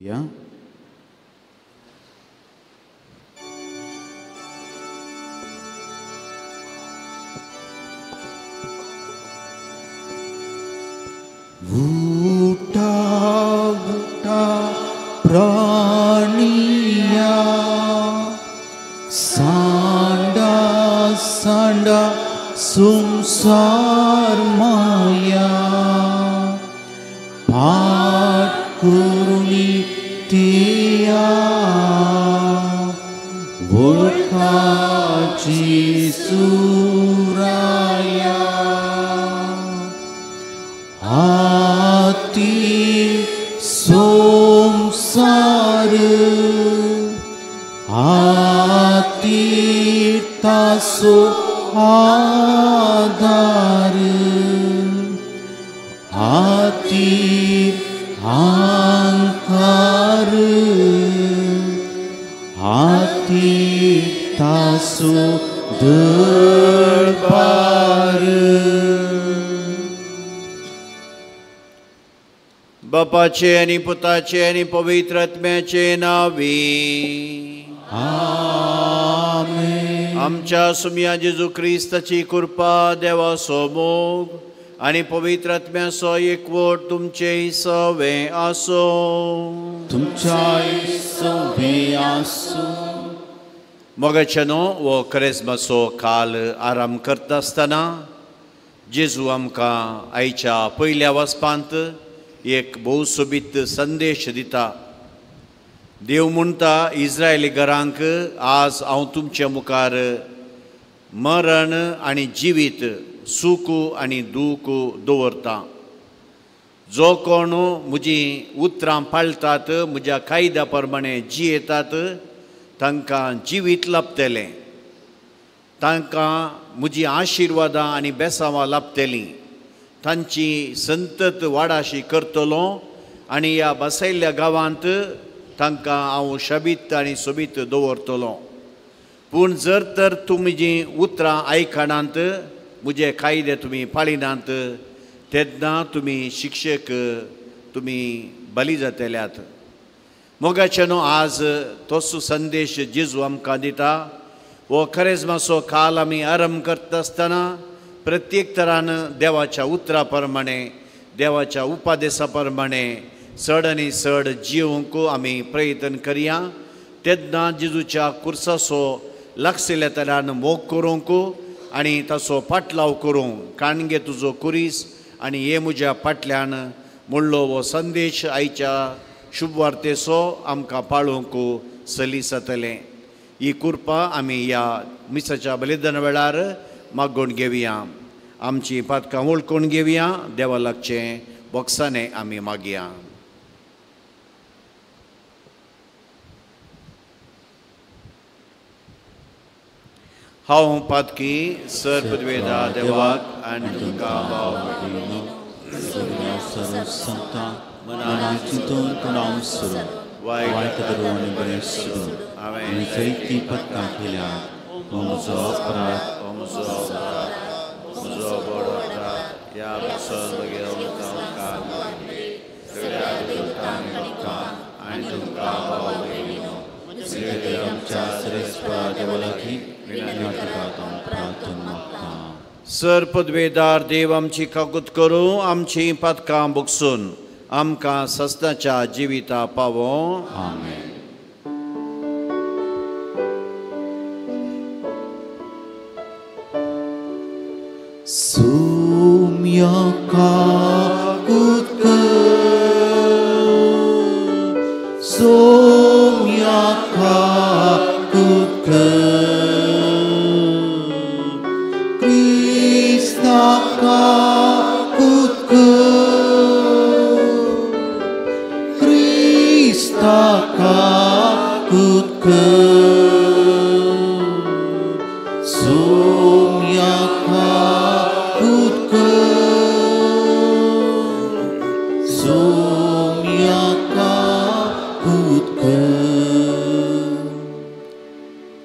या उठा उठा प्राणिया सांडा सांडा संसार माया पाठ करुणी तिया वळखाची सुराया आती संसार आती तासो आधार आती अहंकार आती तासो दरबार. बापाचे आनी पुताचे आनी पवित्र आत्म्याचे नांवी आमेन. आमच्या सुमया जेजू क्रिस्ताची कृपा, देवाचो मोग आनी पवित्र आत्म्याचो एकवट तुमचे सवे आसूं. तुमच्याय सवे आसूं. मोगाच्यानो, हो क्रिस्मसो काल आराम करता आसतना जेजू आमकां आयच्या पयल्या वचपांत एक भोव सोबीत संदेश दिता. देव म्हणटा, इस्रायली घरांक आज हांव तुमच्या मुखार मरण आनी जिवीत, सूख आनी दूख दवरता. जो कोण म्हजी उतरां पाळटात, म्हज्या कायद्या प्रमाणे जियेतात, तांकां जिवीत लाभतलें, तांकां म्हजी आशिर्वादां आनी बेसांवां लाभतलीं, तांची संतत वाडाशी करतलो आनी ह्या बसयल्ल्या गांवांत तांकां हांव शबीत आनी सोबीत दवरतलो. पूण जर तर तुमी जीं उतरां आयकनात, म्हजे कायदे तुमी पाळिनात, तेन्ना तुमी शिक्षक तुमी बली जातल्यात. मोगाचे न्हू, आज तोच संदेश जेजू आमकां दिता. हो खरेजमाचो काल आमी आरंभ करता आसतना प्रत्येक तरान देवाच्या उतरा प्रमाणे, देवाच्या उपादेसा प्रमाणे चड आनी चड जिवंक आमी प्रयत्न करया. तेन्ना जेजूच्या कुर्साचो लागशिल्ल्या तरान मोग करूंक आनी ताचो पाटलाव करूंक, काणगे तुजो कुरीस आनी हे म्हज्या फाटल्यान म्हणलो हो संदेश आयच्या शुभवार्तेचो आमकां पाळूंक सलीस जातलें. ही कृपा आमी ह्या मिसाच्या बलिदान वेळार मागून घेवया. आमची पातकां वळखून घेवया. देवा लागचें बोक्साने आमी मागया. हांव पातकी सर पदवेदा देवाक आनी तुमकां भाव वायट बरें सोडून हांवें जायतीं पथकां केल्यात. म्हजो अपराध, म्हजो अपराध, म्हजो व्हड अपराध. ह्या पासून म्हगेलो उपकार सगळ्या देवतांक आनी तुमकां भाव भयणीनो आमच्या सरेस्परा देवा लागीं विनंती करता, प्रार्थना मागता. सर पदवेदार देव आमची काकूत करूं, आमची पातकां भोगसून आमकां सस्नाच्या जिविता पावो. आमेन. सुम्या काकूत कर, सुम्या काकूत कर, क्रिस्ता काकूत कर, क्रिस्ता काकूत कर, सुम्या काकूत कर, सुम्या काकूत कर.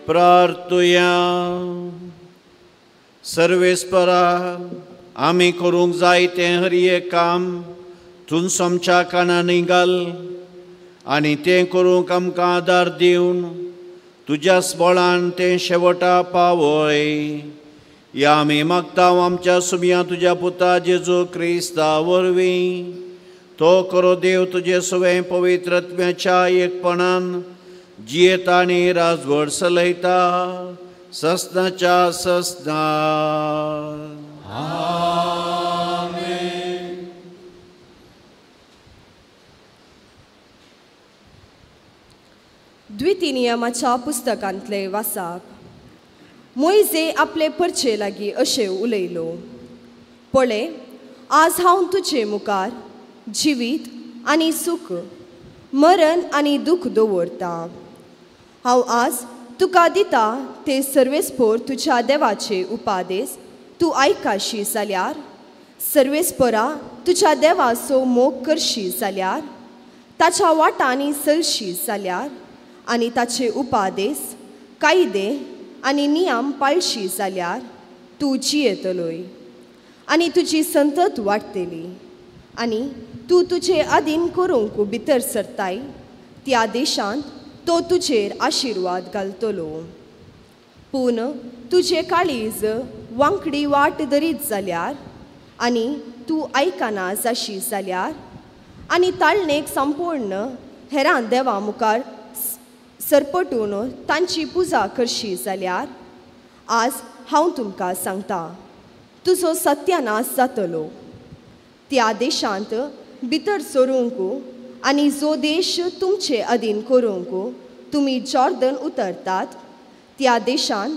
प्रार्थुया. सर्वेस्परा, आमी करूंक जाय तें हर एक काम तूं आमच्या कानांनी घाल. आनी तें करूंक आमकां आदार दिवन तुज्याच बळान तें शेवटा पावय. ह्या आमी मागता आमच्या सुमया तुज्या पुता जेजू क्रिस्ता वरवीं. तो करो देव तुजे सवें पवित्र आत्म्याच्या एकपणान जियेता आनी राजवट चलयता ससनाच्या ससना. आमेन. द्वितीय नियमाच्या पुस्तकांतले वासाप. मोयजे आपले परचे लागीं अशें उलयलो, पळय आज हांव तुजे मुखार जिवीत आनी सूख, मरण आनी दूख दवरता. हांव आज तुका दिता ते सर्वेस्पोर तुज्या देवाचे उपादेस तूं आयकाशी जाल्यार, सर्वेस्पोरा तुज्या देवाचो मोग करशी जाल्यार, ताच्या वाटांनी चलशी जाल्यार आनी ताचे उपादेस, कायदे आनी नियम पाळशी जाल्यार तूं जियेतलोय आनी तुजी संतत वाडटली आनी तूं तुजे आदीन करूंक भितर सरताय त्या देशांत तो तुजेर आशिर्वाद घालतलो. पूण तुजें काळीज वांकडी वाट धरीत जाल्यार आनी तूं आयकना जाशी जाल्यार आनी ताळणेक संपूर्ण हेरां देवा मुखार सरपटून तांची पुजा करशी जाल्यार आज हांव तुमकां सांगता तुजो सत्यानाश जातलो. त्या देशांत भितर सरूंक आनी जो देश तुमचे अधीन करूंक तुमी जॉर्दन उतरतात त्या देशांत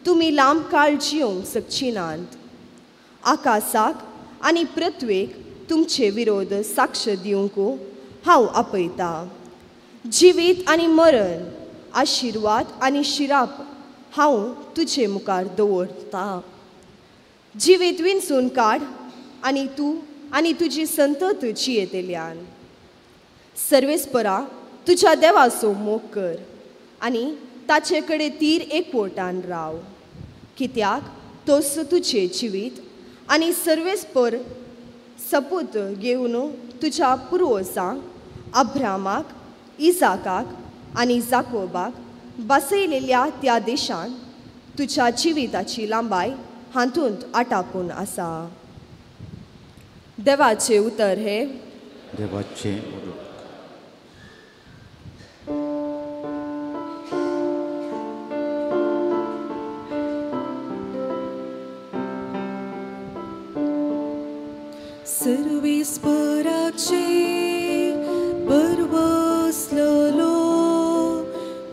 तुमी लांब काळ जियोंक शकची नात. आकाशाक आनी पृथ्वेक तुमचे विरोध साक्ष दिवंक हांव आपयतां. जिवीत आनी मरण, आशिर्वाद आनी शिराप हांव तुजे मुखार दवरतां. जिवीत विंचून काड आनी तूं आनी तुजी संतत जियेतल्यान. सर्वेस्परा तुज्या देवाचो मोग कर आनी ताचे कडेन तीर एकवटान राव, कित्याक तोच तुजें जिवीत आनी सर्वेस्पर सपूत घेवन तुज्या पुर्वजांक अब्रामाक, इजाकाक आनी जाकोबाक बसयलेल्या त्या देशांत तुज्या जिविताची लांबाय हातूंत आटापून आसा. देवाचें उतर हें. देवाचें उतर. सर्वेस्पराचे परवसलो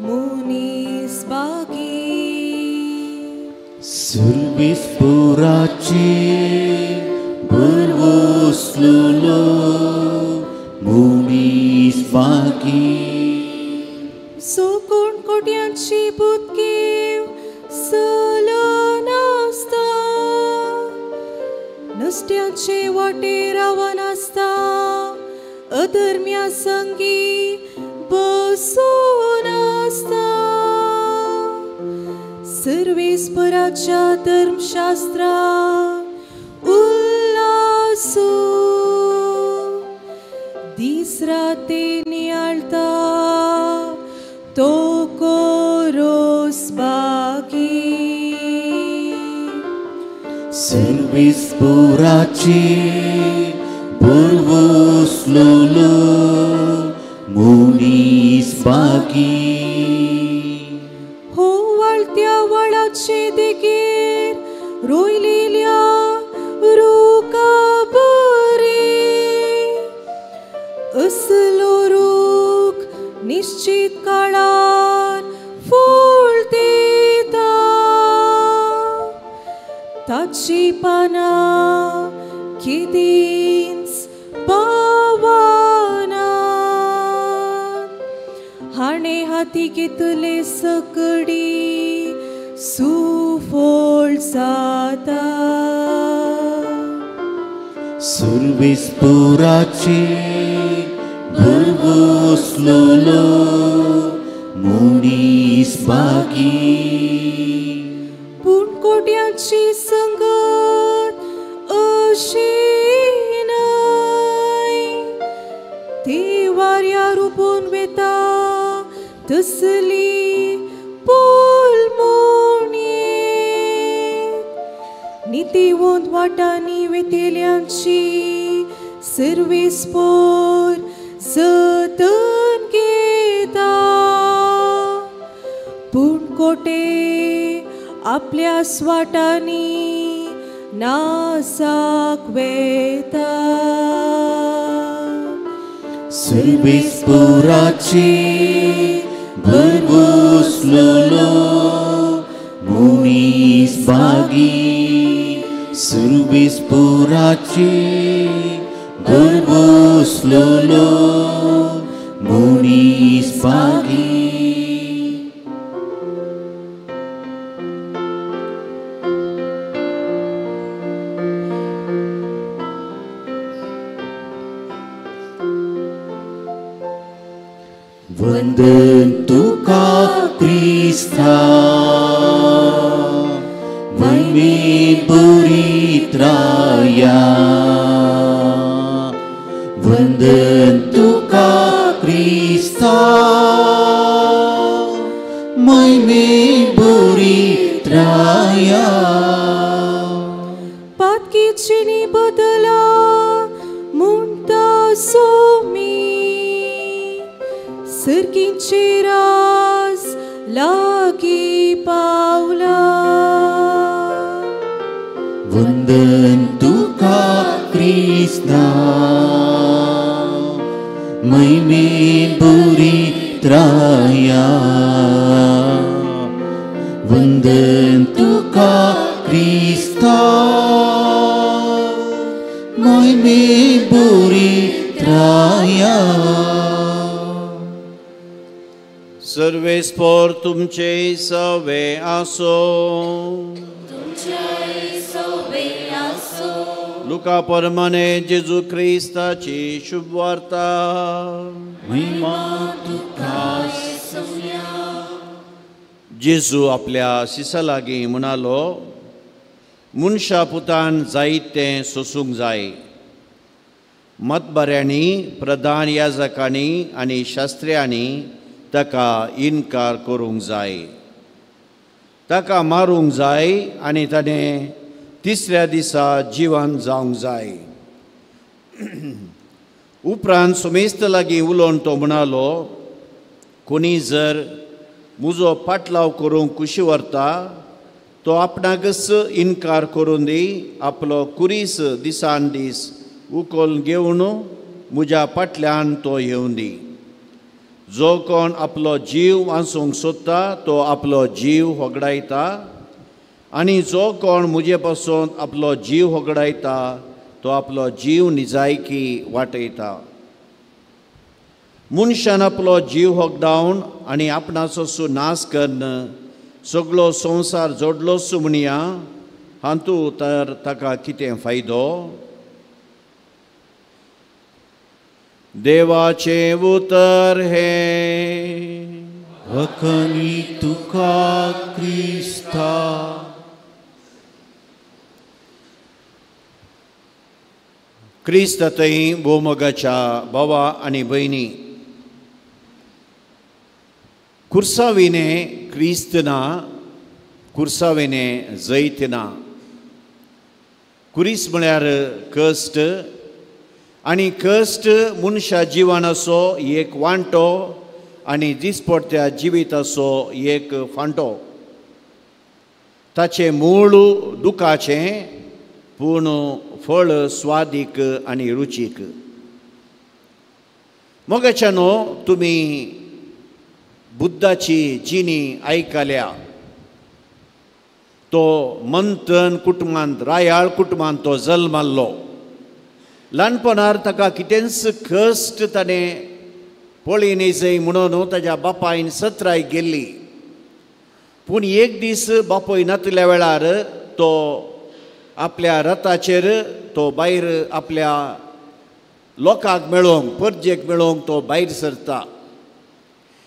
मनीस बागी, सर्वेस्पराचे परवसलो मनीस बागी, सो कोण कोट्यांची बुदकीव चलनासता, नसत्याचे वाटेर रावनासता, अधर्म्या संगी बसून आसता. सर्वेस्पराच्या धर्मशास्त्रा उल्लासू दीस राती नियाळता तो कोरोस बागी. सर्वेस्पराचे परवसलो मनीस बागी, हो वाळत्या वळाचे देगेर रोयलेल्या रुखा बरी, असलो रूख निश्चित काळार फूल दिता, ताची पानां केदींच पावना. हाणें हाती घेतले सकडी सुफळ जाता. सर्वेस्पराचे परवसलो मनीस बागी, पूण कोट्यांची संगत अशी न्हय, ती वाऱ्यार उबून वेता तसली पूल म्हणयेत. नितीवंत वाटांनी वेतेल्यांची सर्वीस पोर जतन घेता, पूण कोटे आपल्या स्वाटांनी नासाक वेता. सर्वेस पोराचे भरवसलेलो मनीस भागी, सर्वेस पोराचे भरवसलेलो मनीस भागी. वंदन तुका क्रिस्ता महिमे पुरित्राया, वंदन तुका क्रिस्ता महिमे पुरित्राया. पातकीची बदला म्हणता सोमी, सर्गींचे राज लागी पावला. वंदन तुका क्रिस्ता महिमे पुरित्राया, वंदन तुका क्रिस्ता महिमे पुरित्राया. सर्वेस्पोर तुमचे सवे आसो. लुका परमाने जेजू क्रिस्ताची शुभवार्ता. महिमा तुका. जेजू आपल्या शिसा लागीं म्हणालो, मनशा पुतान जायत तें सोसूंक जाय. मतबऱ्यांनी, प्रधान याजकांनी आनी शास्त्र्यांनी ताका इनकार करूंक जाय, ताका मारूंक जाय आनी ताणें तिसऱ्या दिसा जिवन जावंक जाय. उपरांत सुमेस्त लागीं उलोवन तो म्हणालो, कोणी जर म्हजो पाटलाव करूंक कुशी व्हरता तो आपणाकच इनकार करून दी, आपलो कुरीस दिसान दीस उखल घेवन म्हज्या फाटल्यान तो येवन दी. जो कोण आपलो जीव वाचूंक सोदता तो आपलो जीव होगडायता, आनी जो कोण म्हजे पासून आपलो जीव होगडायता तो आपलो जीव निजायकी वाटयता. मनशान आपलो जीव होगडावन आनी आपणाचो सु नाश कन्न सगलो संवसार जोडलो सु म्हणया, हातूंत तर ताका कितें फायदो? देवाचें उतर हें. वखणी तुका क्रिस्ता. क्रिस्त थंय भोवमोगाच्या भावा आनी भयणी, कुर्साविने क्रिस्त ना, कुर्साविने जैत ना. कुरीस म्हळ्यार कश्ट, आनी कश्ट मनशा जिवनाचो एक वांटो आनी दिसपडट्या जिविताचो एक फांटो. ताचें मूळ दुखाचें, पूण फळ स्वादीक आनी रुचीक. मोगाच्यानो, तुमी बुद्धाची जिणी आयकल्या. तो मंथन कुटुंबांत, रायाळ कुटुंबांत तो जल्माल्लो. ल्हानपणार ताका कितेंच कश्ट ताणें पळय न्ही म्हणून ताज्या बापायन सत्राय गेल्ली. पूण एक दीस बापूय नातल्या वेळार तो आपल्या रथाचेर तो भायर आपल्या लोकांक मेळोवंक, परजेक मेळोवंक तो भायर सरता.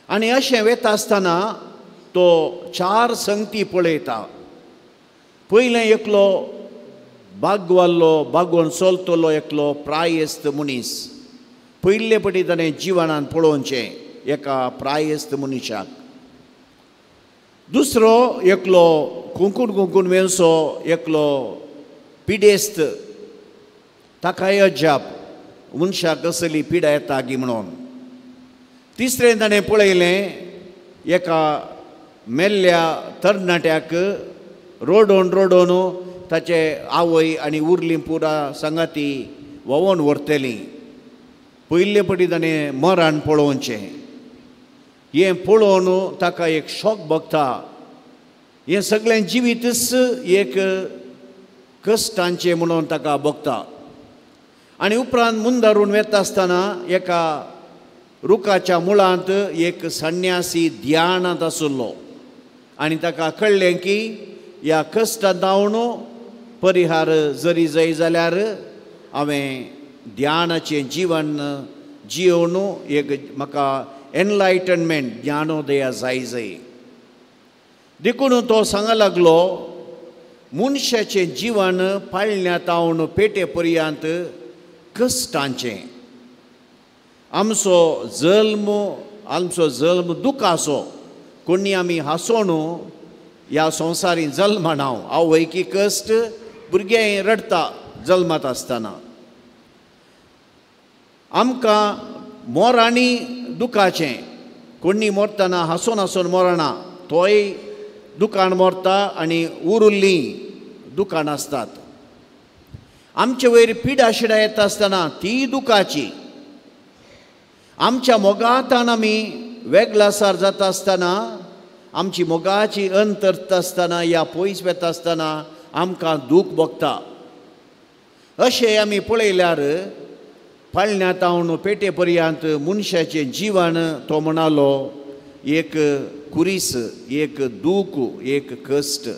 आनी अशें वेता आसतना तो चार संगती पळयता. पयलें एकलो बागवाल्लो, बागोवन चलतलो एकलो प्रायस्त मनीस, पयले पटी ताणें जिवनान पळोवचें एका प्रायस्त मनशाक. दुसरो एकलो कुंकून कुंकून वेंसो एकलो पिडेस्त, ताकाय अजाप मनशाक कसली पिडा येता गी म्हणून. तिसरें ताणें पळयलें एका मेल्ल्या तरणाट्याक रोडोन रोडोन ताचे आवय आनी उरली पुरा सांगाती व्होंवोन व्हरतली. पयले पटी ताणें मरण पळोवचें. हें पळोवन ताका एक शॉक भोगता. हें सगळें जिवीतच एक कश्टांचें म्हणून ताका भोगता. आनी उपरांत मुंदारून वेता आसतना एका रुखाच्या मुळांत एक संन्यासी ध्यानांत आशिल्लो आनी ताका कळ्ळें की ह्या कश्टांत धांवन परिहार जरी जाय जाल्यार हांवें ध्यानाचें जिवन जियोवन एक म्हाका एनलायटनमेंट ज्ञानोदया जाय जाय. देखून तो सांगा लागलो मनशाचें जिवन पाळण्या तावन पेटे पर्यंत कश्टांचें. आमचो जल्म दुखाचो. कोणी आमी हांसोन ह्या संवसारी जल्मना. आवयकी कश्ट भुरगें रडटा जल्मात आसतना. आमकां मोरांनी दुखाचें. कोणी मरतना हांसून हांसून मरना, तोय दुकान मरता आनी उरुल्लीं दुकान आसतात. आमचे वयर पिडा शिडा येता आसतना ती दुखाची. आमच्या मोगातान आमी वेगळासार जाता आसतना, आमची मोगाची अंतरता आसतना या पयस वेता आसतना आमकां दूख भोगता. अशें आमी पळयल्यार पाळण्या तावन पेटे पर्यंत मनशाचें जिवन तो म्हणालो एक कुरीस, एक दूख, एक कश्ट.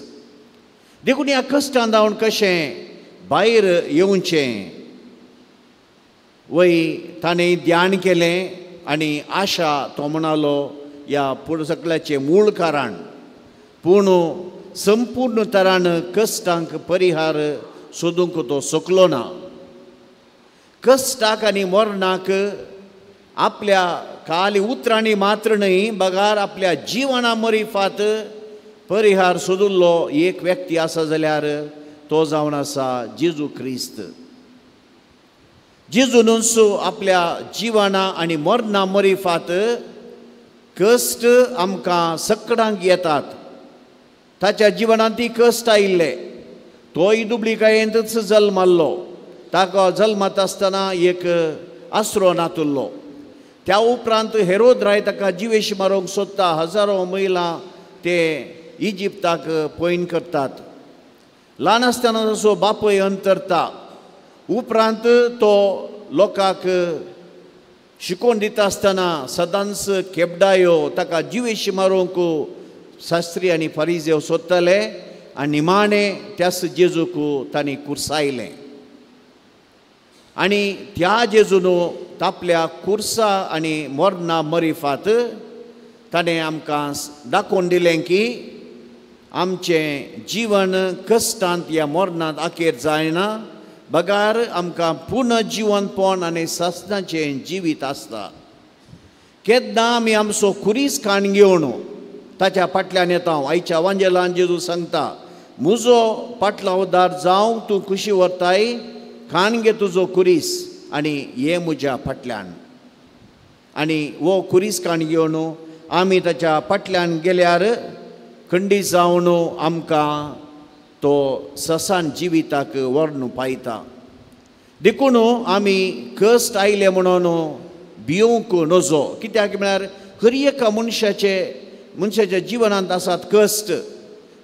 देखून ह्या कश्टान धांवन कशें भायर येवचें वय ताणें ध्यान केलें आनी आशा तो म्हणालो ह्या पुरो सगळ्याचें मूळ कारण. पूण संपूर्ण तरान कश्टांक परिहार सोदूंक तो शकलो ना. कश्टाक आनी मरणाक आपल्या खाली उतरांनी मात्र न्हय बगार आपल्या जिवना मरिफात परिहार सोदिल्लो एक व्यक्ती आसा जाल्यार तो जावन आसा जेजू क्रिस्त. जेजूनच आपल्या जिवना आनी मरणा मरिफात कश्ट आमकां सकडांक येतात. ताच्या जिवनांत ती कश्ट आयिल्ले. तोय दुबळिकायेंतच जल्माल्लो. ताका जल्मात आसतना एक आसरो नातुल्लो. त्या उपरांत हेरोद राय ताका जिवेश मारूंक सोदता. हजारो महिला ते इजिप्ताक पयन करतात. ल्हान आसतना तसो बापूय अंतरता. उपरांत तो लोकांक शिकोवन दिता आसतना सदांच केबडायो ताका जिवेश मारूंक शास्त्री आनी फारिजेव सोदताले आनी निमाणें त्याच जेजूक तांणी कुर्सायलें. आनी त्या जेजून तापल्या कुर्सा आनी मरणा मरिफात ताणें आमकां दाखोवन दिलें की आमचें जिवन कश्टांत ह्या मरणांत अखेर जायना, बगार आमकां पुनः जिवनपण आनी सासणाचें जिवीत आसता. केन्ना आमी आमचो खुरीस खाण घेवन ताच्या फाटल्यान येता. आयच्या वांजेलान जेजू सांगता म्हजो पाटलावदार जावं तूं खुशी व्हरताय, खाण घे तुजो खुरीस आनी ये म्हज्या फाटल्यान. आनी हो खुरीस खाण घेवन आमी ताच्या फाटल्यान गेल्यार खंडीत जावन आमकां तो ससान जिविताक व्हरून पायता. देखून आमी कश्ट आयले म्हणून भिवंक नजो. कित्याक म्हळ्यार हर एका मनशाच्या जिवनांत आसात कश्ट.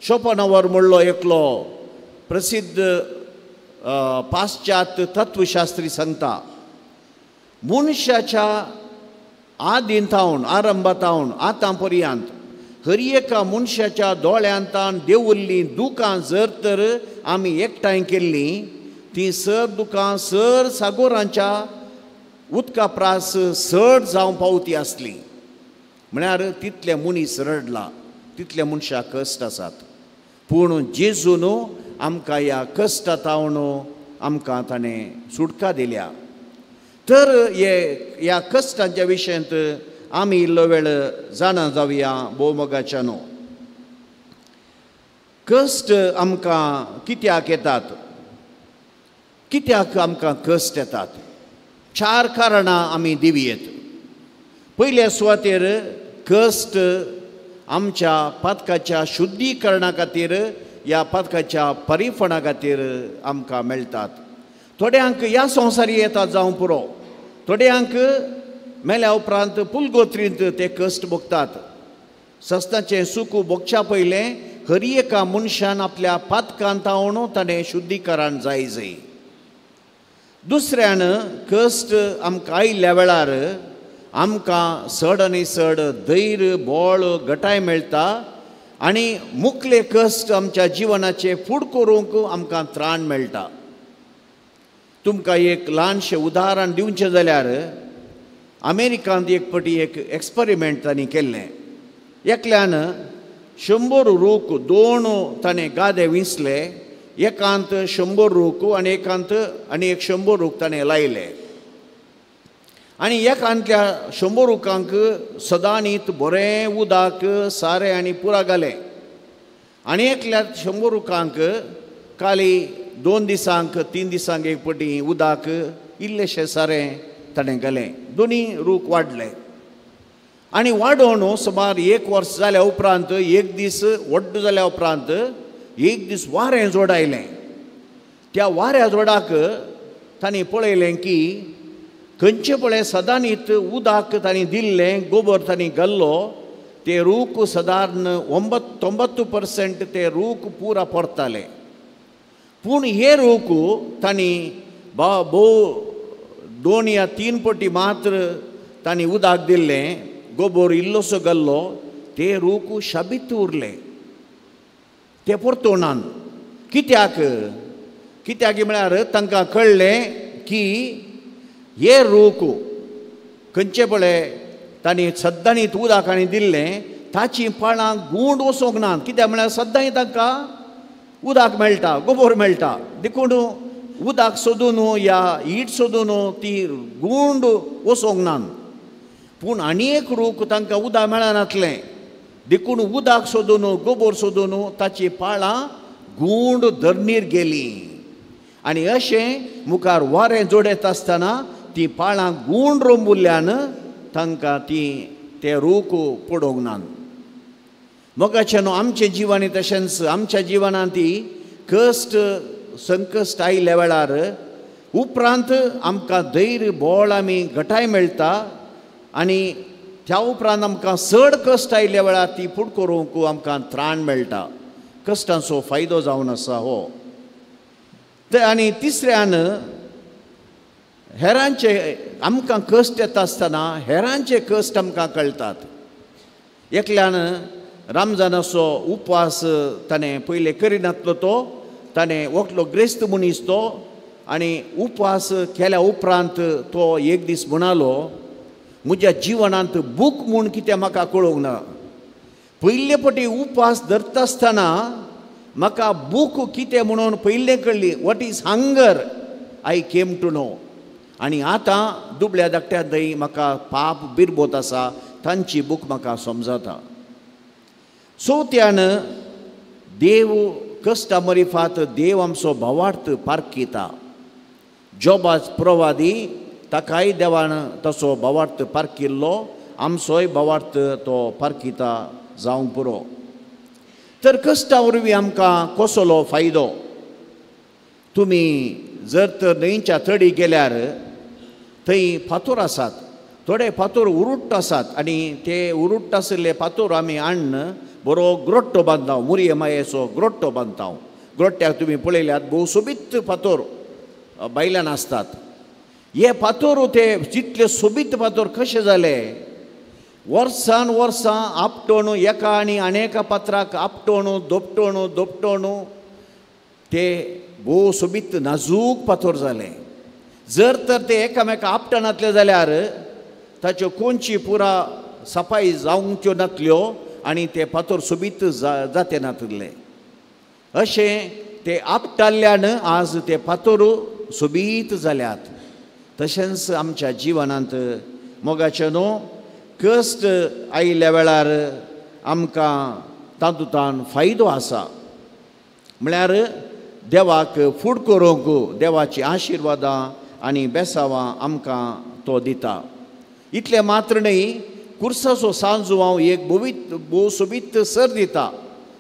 शोपनावर म्हणलो एकलो प्रसिद्ध पाश्चात्य तत्वशास्त्री सांगता मनशाच्या आदीन थावन आरंभा थावन आतां पर्यंत हर एका मनशाच्या दोळ्यांतान देंवल्लीं दुकां जर तर आमी एकठांय केल्लीं तीं सर दुकां सर सागोरांच्या उदका प्रास चड जावं पावती आसली. म्हळ्यार तितले मनीस रडला, तितले मनशाक कश्ट आसात. पूण जेजून आमकां ह्या कश्टा थावन आमकां ताणें सुटका दिल्या. तर हे ह्या कश्टांच्या विशयांत आमी इल्लो वेळ जाणा जावया. भोवमोगाच्या न्हू, कश्ट आमकां कित्याक येतात? कित्याक आमकां कश्ट येतात? चार कारणां आमी दिवयेत. पयल्या सुवातेर कश्ट आमच्या पातकाच्या शुद्धीकरणा खातीर, ह्या पातकाच्या परिफणा खातीर आमकां मेळटात. थोड्यांक ह्या संवसारी येतात जावं पुरो, थोड्यांक मेल्या उपरांत पुलगोत्रींत ते कश्ट भोगतात. सस्ताचें सुख भोगच्या पयलें हर एका मनशान आपल्या पातकांत आवण ताणें शुद्धीकरण जाय जाय. दुसऱ्यान कश्ट आमकां आयिल्ल्या वेळार आमकां चड आनी चड धैर्य, बळ, घटाय मेळटा आनी मुखले कश्ट आमच्या जिवनाचे फूड करूंक आमकां त्राण मेळटा. तुमकां एक ल्हानशें उदाहरण दिवचें जाल्यार अमेरिकांत एक पटी एक एक्सपेरिमेंट तांणी केल्लें. एकल्यान 100 रूख दोन ताणें गादे विंचले, एकांत 100 रूख आनी एकांत आनी एक 100 रूख ताणें लायले आनी एकांतल्या 100 रुखांक सदांनीत बरें उदक, सारें आनी पुरा घालें आनी एकल्या 100 रुखांक काली 2 दिसांक 3 दिसांक एक पटी उदक इल्लेशें सारें ताणें घालें. दोनी रूख वाडले आनी वाडोवन सुमार 1 वर्स जाल्या उपरांत एक दीस व्हड जाल्या उपरांत एक दीस वारें जोड आयलें. त्या वाऱ्या जोडाक तांणी पळयलें की खंयचे पळय सदांनीत उदक तांणी दिल्लें, गोबर तांणी घाल्लो, ते रूख सदारण 99% ते रूख पुरा परताले. पूण हे रूख तांणी भोव 2 या 3 पटी मात्र तांणी उदक दिल्लें, गोबर इल्लोसो घाल्लो, ते रूख शाबीत उरले, ते परतोनान. कित्याक? कित्याक म्हळ्यार तांकां कळ्ळें की हे रूख खंयचे पळय तांणी सद्दांनी उदक आनी दिल्लें ताचीं पाळां गूंड वचोंक ना. कित्याक म्हळ्यार सद्दांय तांकां उदक मेळटा, गोबर मेळटा, देखून उदक सोदून या ईट सोदून ती गूंड वचोंक ना. पूण आनी एक रूख तांकां उदक मेळनातलें, देखून उदक सोदून गोबर सोदून ताचीं पाळां गूंड धरणीर गेलीं आनी अशें मुखार वारें जोडयत आसतना ती पाळां गूंड रोंबुल्ल्यान तांकां ती ते रूख पडोवंक ना. मोगाचें न्हू, आमच्या जिवानी तशेंच आमच्या जिवनांत ती कश्ट संकश्ट आयिल्ल्या वेळार उपरांत आमकां धैर्य, बळ आमी घटाय मेळटा आनी त्या उपरांत आमकां चड कश्ट आयिल्ल्या वेळार ती फूड करूंक आमकां त्राण मेळटा. कश्टांचो फायदो जावन आसा हो. आनी तिसऱ्यान हेरांचे आमकां कश्ट येता आसतना हेरांचे कश्ट आमकां कळटात. एकल्यान रमजानाचो उपवास ताणें पयलें करिनातलो, तो ताणें वकलो ग्रेस्त मनीस तो, आनी उपवास केल्या उपरांत तो एक दीस म्हणालो, म्हज्या जिवनांत भूक म्हूण कितें म्हाका कळोवंक ना. पयले पटी उपवास धरता आसतना म्हाका भूक कितें म्हणून पयलें कळ्ळी, what is hunger I came to know. आनी आतां दुबळ्या धाकट्या दही म्हाका पाप बिरबोत आसा, तांची भूक म्हाका समजता. चवथ्यान देव कश्टा मरिफात देव आमचो भावार्थ पारखिता. जोबाच प्रवादी ताकाय देवान तसो भावार्थ पारखिल्लो, आमचोय भावार्थ तो पारखिता जावंक पुरो. तर कश्टा वरवीं आमकां कसलो फायदो? तुमी जर तर न्हंयच्या तडी गेल्यार थंय फातोर आसात, थोडे फातोर उरुट्ट आसात आनी ते उरुट्ट आशिल्ले फातोर आमी हाडून बरो ग्रोट्टो बांदता, मुरये मायेचो ग्रोट्टो बांदता. ग्रोट्ट्याक तुमी पळयल्यात भोव सोबीत फातोर बायल्यान आसतात. हे फातोर ते जितले सोबीत फातोर कशे जाले? वर्सान वर्सां आपटोण एका आनी अनेका पात्राक आपटोण दोपटोण दोपटोण ते भोव सोबीत नाजूक फातोर जाले. जर तर ते एकामेका आपटनातले जाल्यार ताच्यो कोणची पुरा सफाई जावच्यो नातल्यो आनी ते फातोर सोबीत जाते नातले. अशें ते आपटाल्ल्यान आज ते फातोर सोबीत जाल्यात. तशेंच आमच्या जिवनांत मोगाचें न्हू कश्ट आयिल्ल्या वेळार आमकां तातूंतल्यान फायदो आसा. म्हळ्यार देवाक फूड करूंक देवाची आशिर्वादां आनी बेसावां आमकां तो दिता. इतलें मात्र न्हय, कुर्साचो सांजू हांव एक भोव सोबीत सर दिता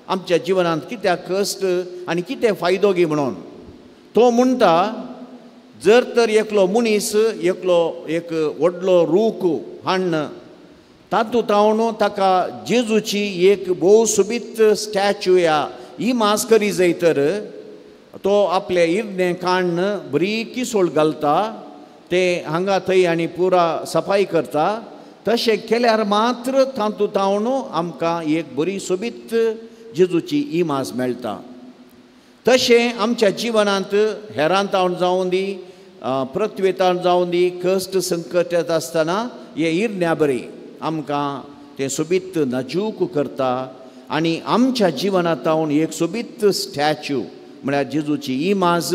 आमच्या जिवनांत कित्याक कश्ट आनी कितें फायदो गी म्हणून. तो म्हणटा, जर तर एकलो मनीस एकलो एक व्हडलो रूख हाडून तातूंत हांव ताका जेजूची एक भोव सोबीत स्टॅच्यू या इमाज करी जाय तर तो आपले इर्ने काण्ण बरी किसोळ घालता, ते हांगा थंय आनी पुरा सफाई करता. तशें केल्यार मात्र तातूंत हांव आमकां एक बरी सोबीत जेजूची इमाज मेळटा. तशें आमच्या जिवनांत हेरांतावन जावं दी, पृथ्वेतावन जावं दी, कश्ट संकट येता आसतना हे इरण्या बरी आमकां तें सोबीत नाजूक करता आनी आमच्या जिवनांत एक सोबीत स्टॅच्यू म्हळ्यार जेजूची इमाज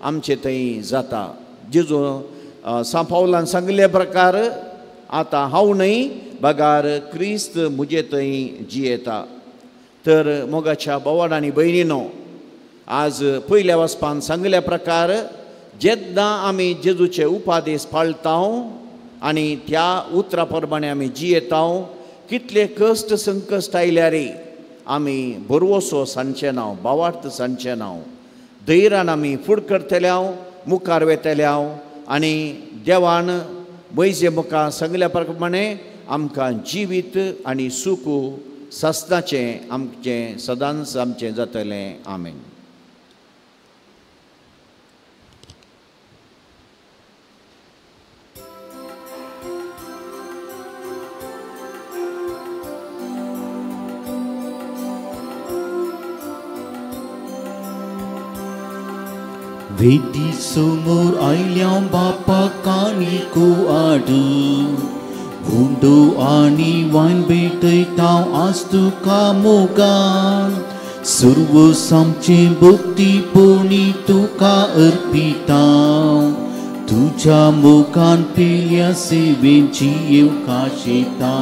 आमचे थंय जाता. जेजू सांत पावलान सांगिल्ले प्रकार आतां हांव न्हय बगार क्रिस्त म्हजे थंय जियेता. तर मोगाच्या भावान आनी भयणीनो, आज पयल्या वचपान सांगिल्ल्या प्रकार जेन्ना आमी जेजूचे उपादेश पाळटा आनी त्या उतरा प्रमाणे आमी जियेता, कितले कश्ट संकश्ट आयल्यार आमी बरवसो सांगचे ना, भावार्थ सांगचे ना, धैर्यान आमी फुड करतले, मुखार वेतले आनी देवान मैजे मुखार सांगिल्ल्या प्रमाणे आमकां जिवीत आनी सुख सासणाचें आमचें सदांच आमचें जातलें. आमेन. वेदी समोर आयल्या बापा कानिको आडू हुंडो आनी वायन भेटयता आज तुका मोगान सर्व सामचे भक्ती पोणी तुका अर्पिता तुझ्या मोगान पेल्या सेवेची येवकाशेता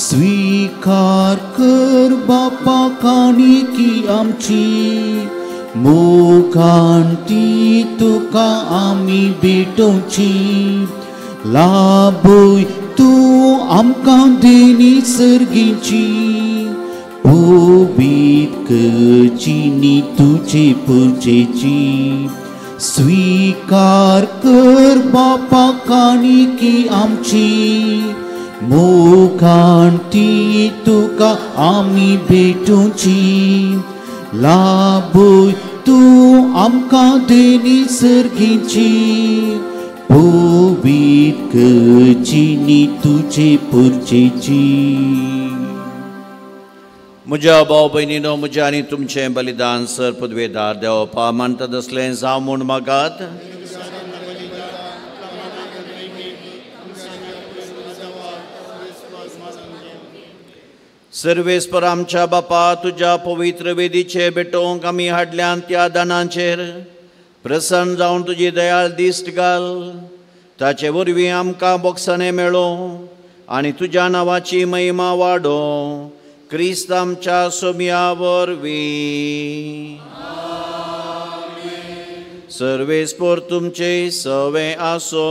स्वीकार कर बापा कानिकी आमची मोगान ती तुका आमी भेटोवची लाभय तूं आमकां देणी सर्गीची पवित्र करची नी तुजे पुजेची स्वीकार कर बापा कानिकी आमची मोगान ती तुका आमी भेटोवची लाभय तूं आमकां देणी सर्गीची पवित्र करची नी तुजे पुजेची. म्हज्या भाव भयणीनो, म्हज्या आनी तुमचें बलिदान सर पदवेदार देवपा मानता तसलें जावं म्हूण मागात. सर्वेस्पर आमच्या बापा, तुज्या पवित्र वेदीचे भेटोवंक आमी हाडल्यान त्या दानांचेर प्रसन्न जावन तुजी दयाळ दिश्ट घाल. ताचे वरवीं आमकां बोगसणें मेळो आनी तुज्या नांवाची महिमा वाडो. क्रिस्त आमच्या सोम्या वरवीं. सर्वेस्पर तुमचे सवे आसो.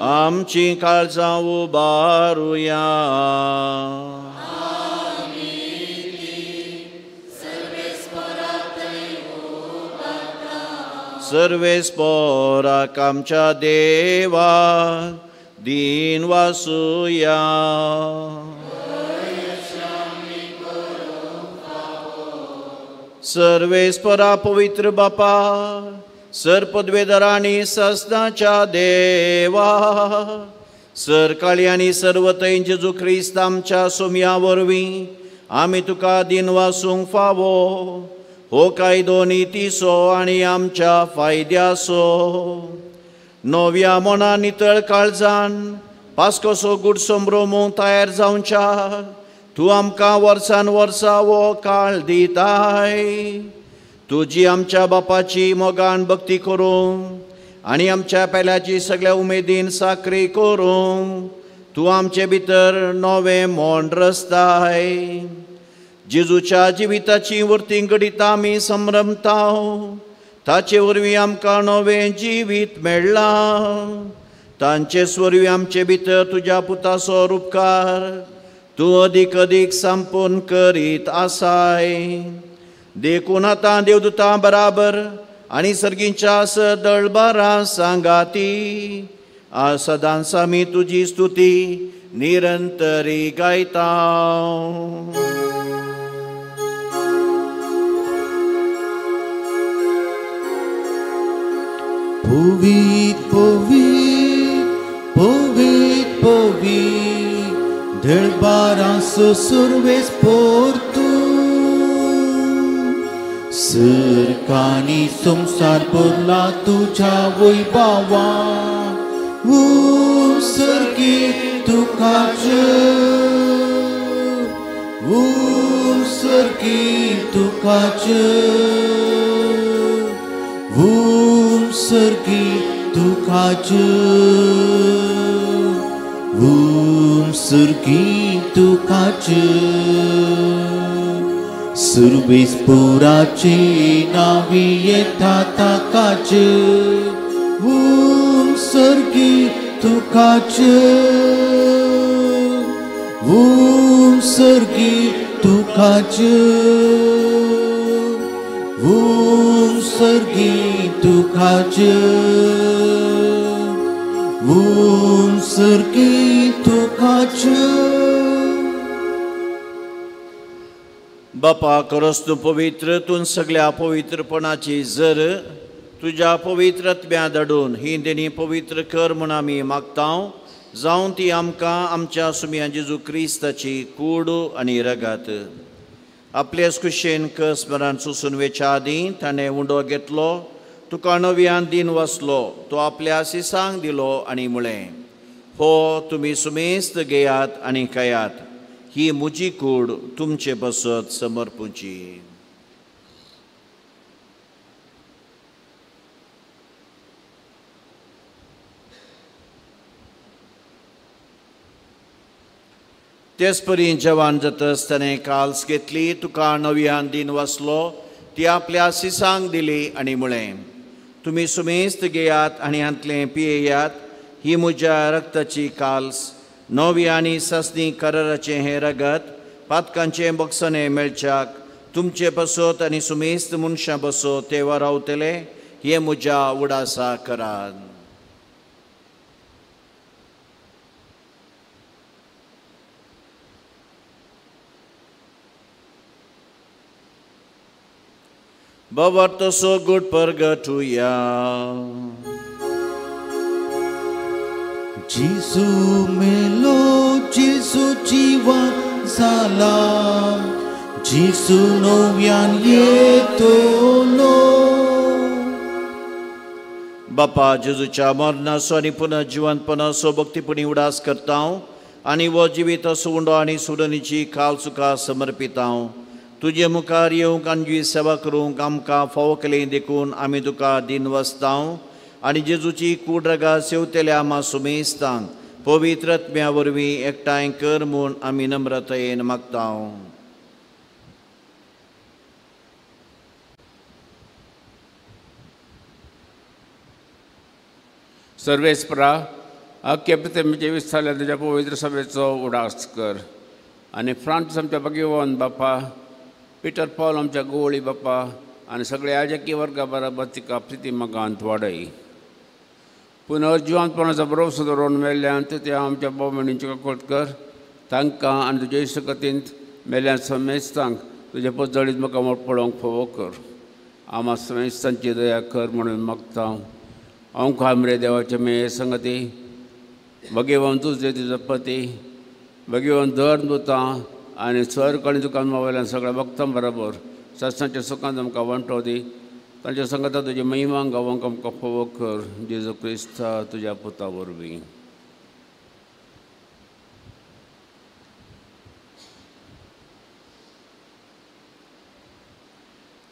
आमची काळजां उबारुया. सर्वेस्पराक आमच्या देवा दीन वासुया. सर्वेस्परा पवित्र बापा, सर पदवेदारांनी ससनाच्या देवा, सरकाळी आनी सर्वतय जेजू क्रिस्त आमच्या सोम्या वरवीं आमी तुका दीन वासूंक फावो. हो कायदो नितीचो आनी आमच्या फायद्याचो. नव्या मना नितळ काळजान पास्कोसो गुड संभ्रमूंक तयार जावच्या तूं आमकां वर्सान वर्सा हो काळ दिताय. तुजी आमच्या बापाची मोगान भक्ती करूं आनी आमच्या पेल्याची सगळ्या उमेदीन साकरी करूं तूं आमचे भितर नवें मोंड रचताय. जेजूच्या जिविताची वर्ती घडीत आमी संभ्रमता, ताचे वरवीं आमकां नवें जिवीत मेळ्ळां. तांचे वरवीं आमचे भितर तुज्या पुताचो उपकार तूं अदीक अदीक संपूर्ण करीत आसाय. देखून आतां देवदूतां बराबर आनी सर्गींच्या सदळबारां सांगाती सदांच आमी तुजी स्तुती निरंतरी गायता. पवित पवित पवित पवित दळबारांचो सुरवेस पोरतू सरकानी संवसार भरला तुज्या वैभवा ऊं सर्गी तुका जय, ऊं सर्गी तुका जय, ऊं सर्गी तुका जय, ऊं सर्गी तुका जय. सुरवेसपुराचे नावी येता ताका जय, ऊं सर्गी तुका जय, ऊं सर्गी तुका जय, ऊं सर्गी तुका जय, ऊं सर्गी तुका जय. बापा खरोच तूं पवित्र, तूं सगळ्या पवित्रपणाची जर तुज्या पवित्र आत्म्या धाडून ही देणी पवित्र कर म्हूण आमी मागता, जावं ती आमकां आमच्या सुमया जेजू क्रिस्ताची कूड आनी रगात. आपलेच कुशेन कस मरान सोसून वेच्या आदीं ताणें उंडो घेतलो, तुका नव्यान दिन वाचलो, तो आपल्या सिसांक दिलो आनी म्हळें, हो तुमी सुमेस्त घेयात आनी खायात, ही म्हजी कूड तुमचे पासत समर्पूची. तेच परी जवान जातच ताणें काल्स घेतली, तुका नव्यान दिन वाचलो, ती आपल्या सिसांक दिली आनी म्हळें, तुमी सुमेस्त घेयात आनी हांतलें पियेयात, ही म्हज्या रक्ताची काल्स, नवी आनी सासणी कराराचें हें रगत पातकांचें बक्षणें मेळच्याक तुमचे पासत आनी सुमेस्त मनशां पासत ते वारावतले, हें म्हज्या उडासा करात. बाबा तसो गुड परगटुया. जेजू मेलो, जेजू जिवा जाला, जेजू नव्यान येतलो. बापा जेजूच्या मरणाचो आनी पुनर्जिवंतपणाचो भक्तीपणी उडास करता आनी हो जिवीत असो उंडो आनी सुडणीची काल सुखा समर्पिता. तुजे मुखार येवंक आनी तुजी सेवा करूंक आमकां फावो केली देखून आमी तुका दिन वसता आनी जेजूची कूड रगात सेवतेल्या आमा सुमेस्तांक पवित्र आत्म्या वरवीं एकठांय कर म्हूण आमी नम्रतायेन मागता. सर्वेस्परा अख्खे पृथ्वीचे विस्तारल्या तुज्या पवित्र सभेचो उडास कर आनी फ्रांस आमच्या भगवान बापा, पिटर पॉल आमच्या गोवळी बापा आनी सगळे आजकी वर्गा बराबर तिका प्रिती मगांत वाडय. पुनर्जिवंतपणाचो भरोसो दवरून मेल्ल्यान त्या आमच्या भाव भयणींची कळत कर, तांकां आनी तुजे इश्टगतींत मेल्ल्यान समेस्तांक तुजे पजळीत म्हाका पळोवंक फावो कर. आमा समेस्तांची दया कर म्हणून मागता. अंक आमरे देवाचे मेये संगती भगेवन तुजे तुजो पती भगेवन धर दुतां आनी स्वर्ग आनी तुका वयल्यान सगळ्या भक्तां बरोबर सत्सांच्या सुखान आमकां वांटो दी. तांच्या संगता तुजी महिमा गावंक आमकां फावो कर, जेजू क्रिस्ता तुज्या पुता वरवीं.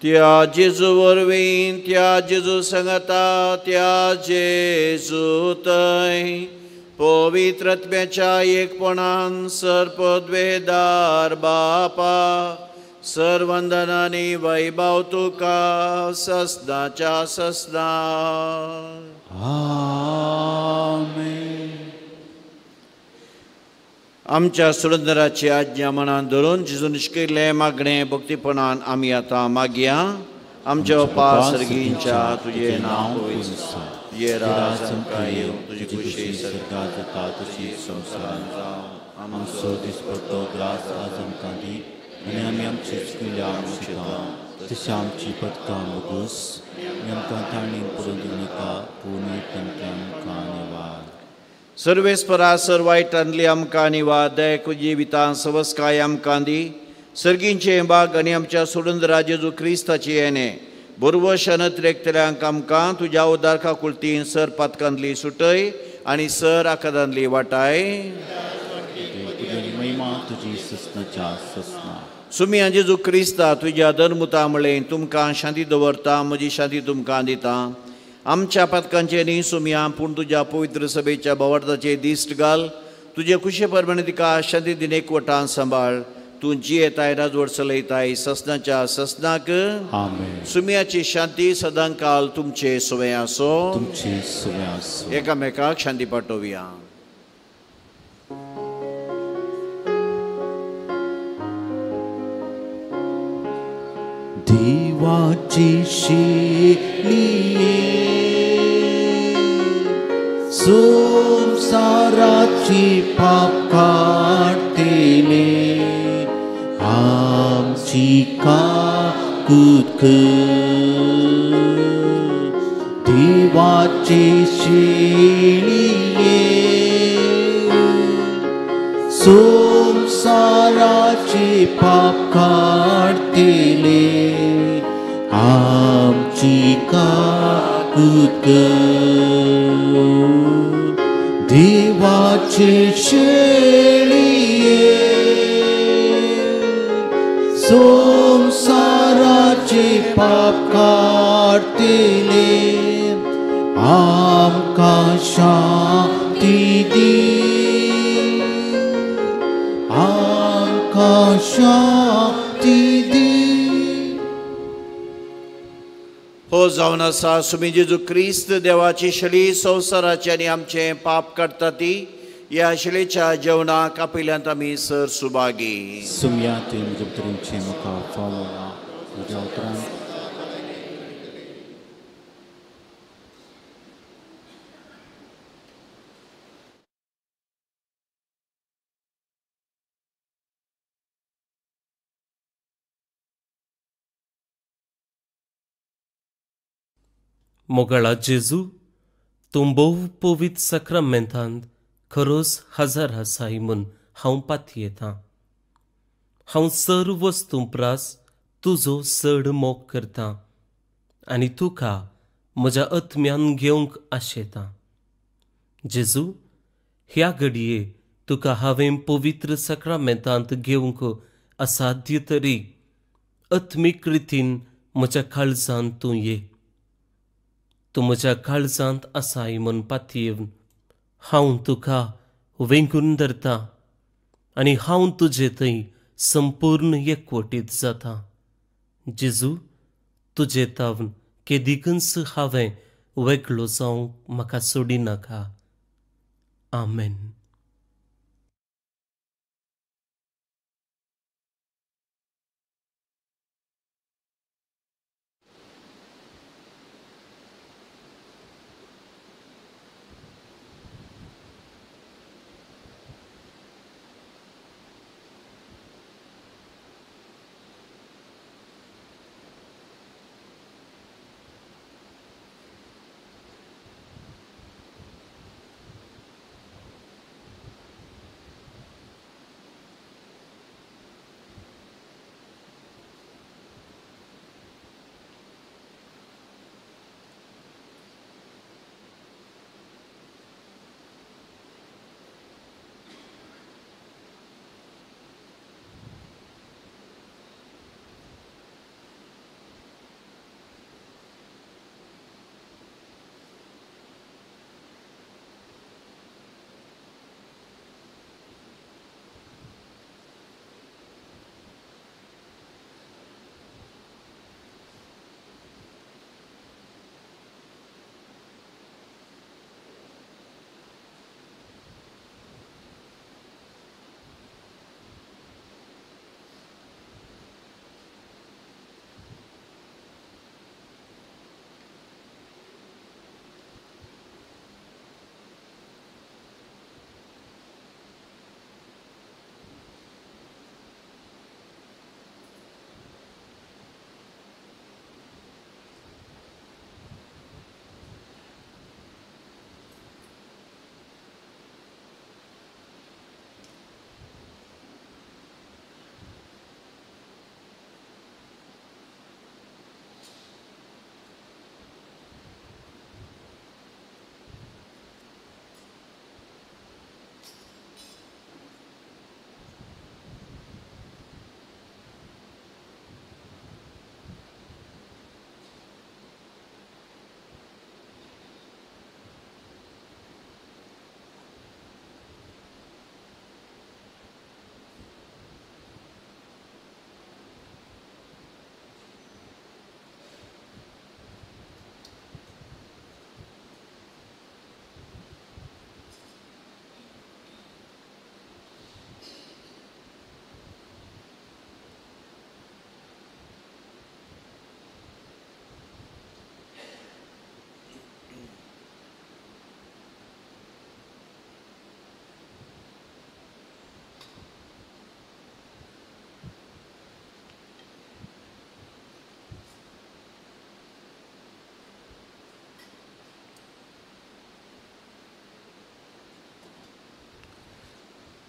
त्या जेजू वरवीं, त्या जेजू संगता, त्या जेजू थंय पवित्र आत्म्याच्या एकपणान सर्पद्वेदार बापा सर्वंदनानी वैभव तुका ससनाच्या ससना. आमेन. आमच्या सुरंदराची आज्ञा मनान धरून जेजून शिकयल्लें मागणें भक्तीपणान आमी आतां मागया. आमच्या बापा सर्गींच्या तुजें नांव पवित्र जावं, तुजें राज आमकां येवं, तुजी खुशी स्वर्गांत जाता तशी संवसारांत जावं. आमचो दिसपट्टो ग्रास आज आमकां दी आनी आमी आमचे चुकिल्ल्या आमशिता तशें आमची पदकां मोगूस आनी आमकां ताणीं पडून दिवं नाका, पूण तांतल्यान आमकां निवार. सर्वेस्परा सर वायटांतली आमकां निवार, दयेक जिवितां सवस्काय आमकां दी. सर्गींचे बाग आनी आमच्या सोडून जेजू क्रिस्ताची येणे बरवश अनत्रेकतल्यांक आमकां तुज्या उदारका कुलतीन सर पातकांतली सुटय आनी सर आकादांतली वाटाय. सुमी जेजू क्रिस्ता तुज्या धर्मुता म्हळें तुमकां शांती दवरता, म्हजी शांती तुमकां दिता. आमच्या पातकांचे न्ही सुमया, पूण तुज्या पवित्र सभेच्या भावार्थाचे दिश्ट घाल. तुजे खुशे प्रमाणे तिका शांती दिन एकवटान सांबाळ. तूं जियेताय राजवट चलयताय ससनाच्या ससनाक. सुमयाची शांती सदांकाल तुमचे सुवें आसो. तुमचे सुवें आसो. एकामेकाक शांती पाठोवया. देवाची शेली संसाराची पाप काडटले, आमची काकूत कर. देवाची शेली संसाराची पाप काडटले, आमची काकूत कर. देवाचे शेळये संसाराचे पाप काडटले, आमकां शांती दी, आमकां शांती दी. हो जावन आसा सुमी जेजू क्रिस्त देवाची शली संवसाराचे आनी आमचें पाप काडटा ती ह्या शलीच्या जेवणाक आपयल्यांत आमी सर सुभागी. सुमया तुवें म्हज्या भितरूचें म्हाका फावो ना, तुज्या उतरान मोगाळा जेजू, तूं भोव पवित्र साक्रामेंतांत खरोच हजार आसाय म्हूण हांव पातयेतां. हांव सर वस्तूं प्रास तुजो चड मोग करतां आनी तुका म्हज्या आत्म्यान घेवंक आशेतां. जेजू, ह्या घडये तुका हांवें पवित्र साक्रामेंतांत घेवंक असाध्य तरी आत्मीक रितीन म्हज्या काळजांत तूं ये. तूं म्हज्या काळजांत आसाय म्हूण पातयेवन हांव तुका वेंगून धरता आनी हांव तुजे थंय संपूर्ण एकवटीत जाता. जेजू, तुजे तावन केदिकूच हांवें वेगळो जावंक म्हाका सोडिनाका. आमेन.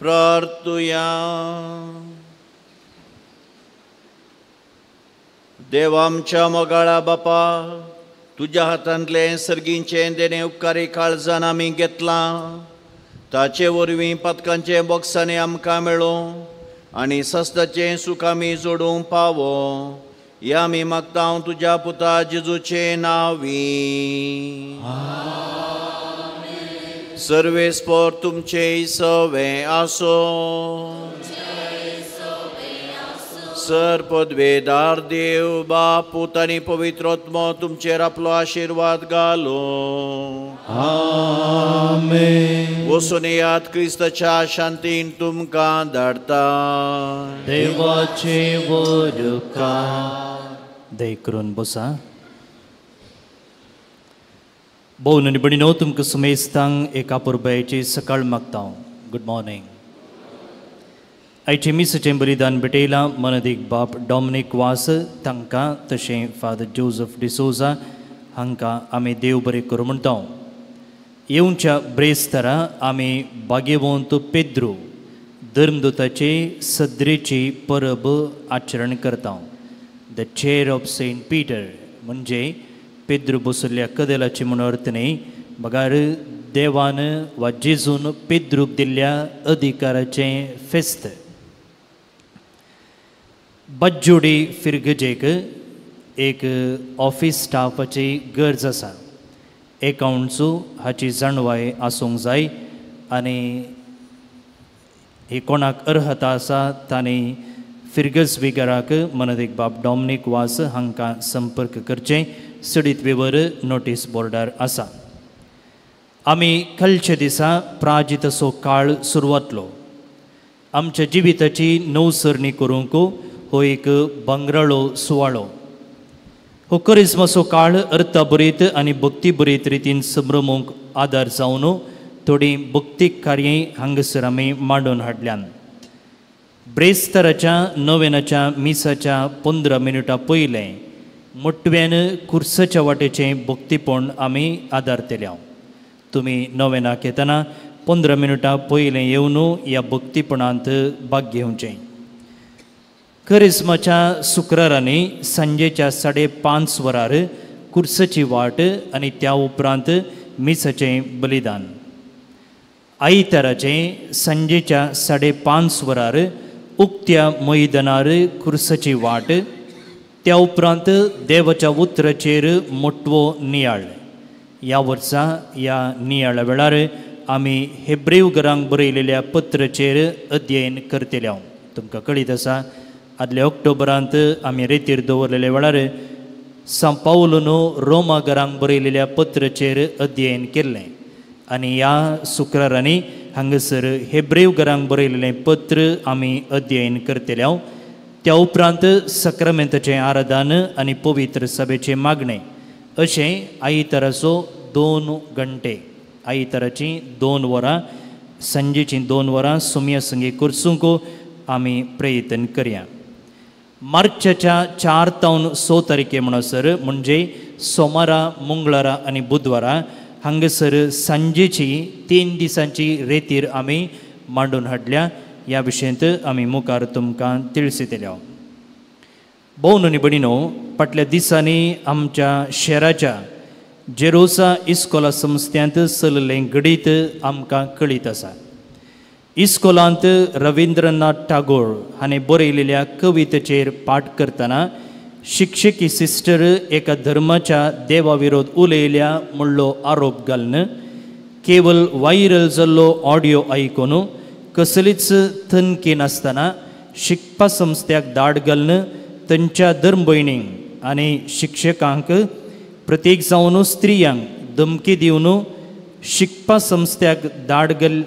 प्रार्थुया. देव आमच्या मोगाळा बापा, तुज्या हातांतलें सर्गींचें देणें उपकारी काळजान आमी घेतलां, ताचे वरवीं पदकांचें बोक्सांनी आमकां मेळूं आनी सस्ताचें सूख आमी जोडूंक पावो, ह्या आमी मागता तुज्या पुता जेजूचे नांवी. सर्वेस्पर तुमचे सवें आसो. सर पदवेदार देव बाप पूत आनी पवित्र आत्मो तुमचेर आपलो आशिर्वाद घालो. आमेन. वचून येयात, क्रिस्ताच्या शांतीन तुमकां धाडटा. देवाचे वरकार. दय करून बसा. भोव आनी भयणीनो, तुमकां सुमेस्तांक एका पुरबायेची सकाळ मागता. Good morning. आयचें मिसाचें बलिदान भेटयलां मनदीक बाप डॉमनीक वास तांकां, तशें फादर जोजफ डिसोजा हांकां आमी देव बरें करूं म्हणटा. येवच्या ब्रेस्तारा आमी बागेवंत पेद्रू धर्मदूताचे सदरेची परब आचरण करता. The chair of Saint Peter म्हणजे पेद्रू बसल्ल्या कदेलाची म्हूण अर्थ न्ही, बगार देवान वा जेजून पेद्रूक दिल्ल्या अधिकाराचें फेस्त. बज्जोडी फिरगजेक एक ऑफीस स्टाफाची गरज आसा. एकाउंट्सू हाची जाणवाय आसूंक जाय आनी ही कोणाक अर्हता आसा तांणी फिरगज विगाराक मनदीक बाब डॉमनीक वास हांकां संपर्क करचें. सडीत वेवर नोटीस बोर्डार आसा. आमी कालच्या दिसा प्राजिताचो काळ सुरवातलो. आमच्या जिविताची नवसरणी करूंक हो एक भांगराळो सुवाळो. हो करिज्माचो काळ अर्थभरीत आनी भक्तीभरीत रितीन संभ्रमूंक आदार जावन थोडीं भक्तीक कार्यां हांगासर आमी मांडून हाडल्यान. ब्रेस्ताराच्या नवेनाच्या मिसाच्या 15 मिनटां पयलें मोटव्यान कुर्साच्या वाटेचें भक्तीपण आमी आदारतले. तुमी नवेनाक येतना 15 मिनटां पयलें येवन ह्या भक्तीपणांत भाग घेवचें. करिज्माच्या शुक्रारांनी सांजेच्या 5:30 वरार कुर्साची वाट आनी त्या उपरांत मिसाचें बलिदान. आयताराचें सांजेच्या 5:30 वरार उक्त्या मैदानार कुर्साची वाट, त्या उपरांत देवाच्या उतराचेर मोटवो नियाळ. ह्या वर्सा ह्या नियाळा वेळार आमी हेब्रेव घरांक बरयलेल्या पत्राचेर अध्ययन करतले. तुमकां कळीत आसा, आदल्या ऑक्टोबरांत आमी रेतीर दवरलेल्या वेळार सांव पावलून रोमा घरांक बरयलेल्या पत्राचेर अध्ययन केल्लें आनी ह्या शुक्रारांनी हांगासर हेब्रेव घरांक बरयलेलें पत्र आमी अध्ययन करतले. त्या उपरांत सक्रामेंताचें आराधन आनी पवित्र सभेचें मागणें अशें आयताराचो 2 घंटे, आयताराचीं 2 वरां, सांजेचीं 2 वरां सुमया संगी करसूंक आमी प्रयत्न करया. मार्चाच्या 4 तावन 6 तारखे म्हणसर म्हणजे सोमारा, मंगळारा आनी बुधवारा हांगासर सांजेची 3 दिसांची रेतीर आमी मांडून हाडल्या. ह्या विशयांत आमी मुखार तुमकां तिळसितले. भोव आनी भयणीनो, फाटल्या दिसांनी आमच्या शहराच्या जेरोसा इस्कोला संस्थ्यांत चललें घडीत आमकां कळीत आसा. इस्कोलांत रविंद्रनाथ टागोर हाणें बरयलेल्या कवितेचेर पाठ करतना शिक्षकी सिस्टर एका धर्माच्या देवा विरोध उलयल्या म्हणलो आरोप घालून केवल वायरल जाल्लो ऑडियो आयकून कसलीच तनकी नासतना शिकपा संस्थ्याक दाड घालून तांच्या धर्मभयणींक आनी शिक्षकांक प्रत्येक जावन स्त्रियांक धमकी दिवन शिकपा संस्थ्याक दाड घाल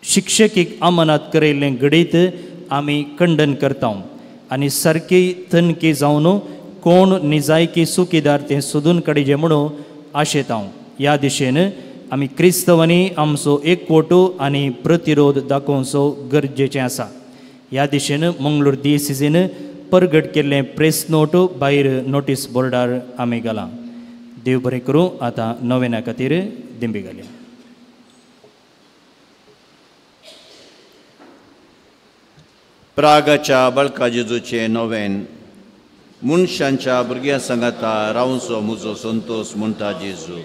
शिक्षकीक अमानात करयल्लें घडीत आमी खंडन करता आनी सारकी तनकी जावन कोण निजायकी चुकीदार तें सोदून काडचें म्हणून आशेता. ह्या दिशेन आमी क्रिस्तांवांनी आमचो एकवटो आनी प्रतिरोध दाखोवचो गरजेचें आसा. ह्या दिशेन मंगळूर डीसीसीन परगट केल्लें प्रेस नोट भायर नोटीस बोर्डार आमी घालां. देव बरें करूं. आतां नवेना खातीर दिंबी घाली. प्रागाच्या बळका जेजूचें नवेन मनशांच्या भुरग्यां सांगाता रावचो म्हजो संतोश म्हणटा जेजू.